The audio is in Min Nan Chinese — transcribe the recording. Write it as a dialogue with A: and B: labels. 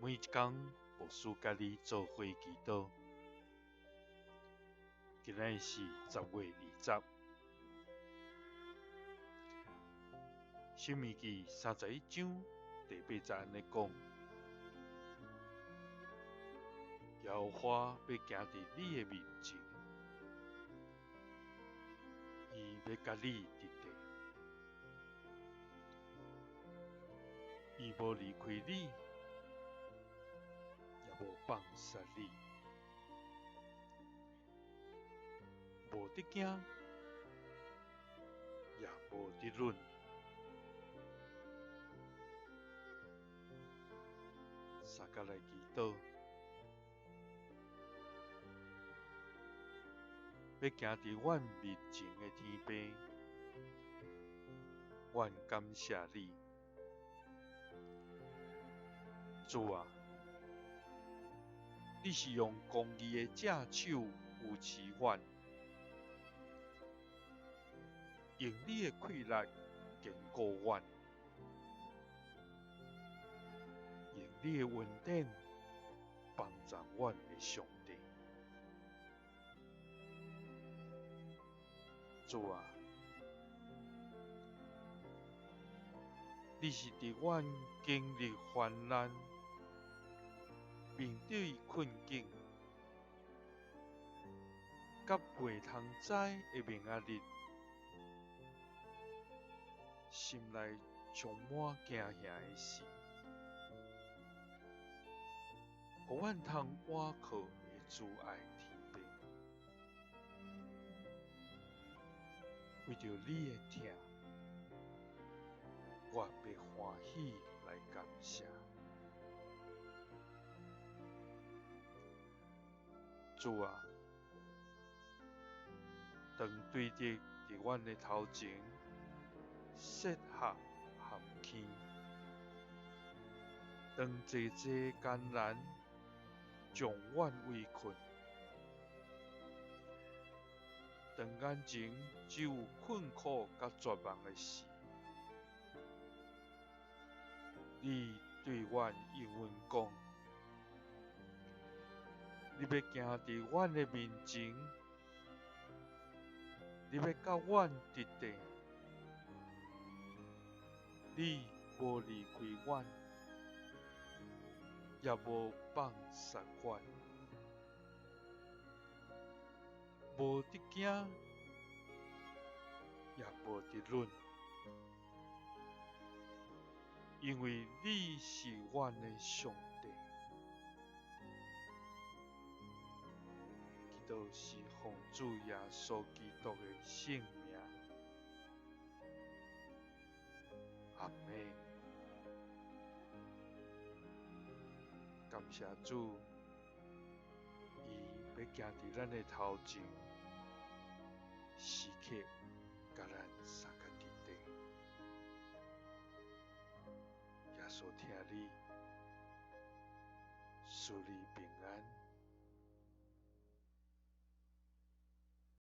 A: 每一工牧師佮你做伙祈禱。今仔日是10月20，申命記31章第八節按呢講：耶和華欲行佇你的面前，伊欲佮你佇佇，伊無離開你，也無放捨你，無得驚，也無得忍。相佮來祈禱，欲行佇阮面前的天父，阮感謝你，主啊！你是用公義的正手扶持阮，用你的氣力堅固阮，用你的恩典幫助阮的上帝。主啊，你是佇阮經歷患難、面對困境，佮袂通知的明仔日，心內充滿驚嚇的時，予阮通倚靠的慈愛天父。為著你的疼，我欲歡喜來感謝。主啊，當對敵佇阮的頭前設下陷坑，當濟濟艱難將阮圍困，當眼前只有困苦佮絕望的時，你對阮應允講：你欲行佇阮的面前，你欲佮阮佇佇，你無離開阮，也無放捨阮，無得驚，也無得忍，因為你是阮的上帝。祈禱是奉主耶穌基督的聖名，阿們。感謝主，伊欲行佇咱的頭前，時刻佮咱相佮佇佇。耶穌疼你，賜你平安。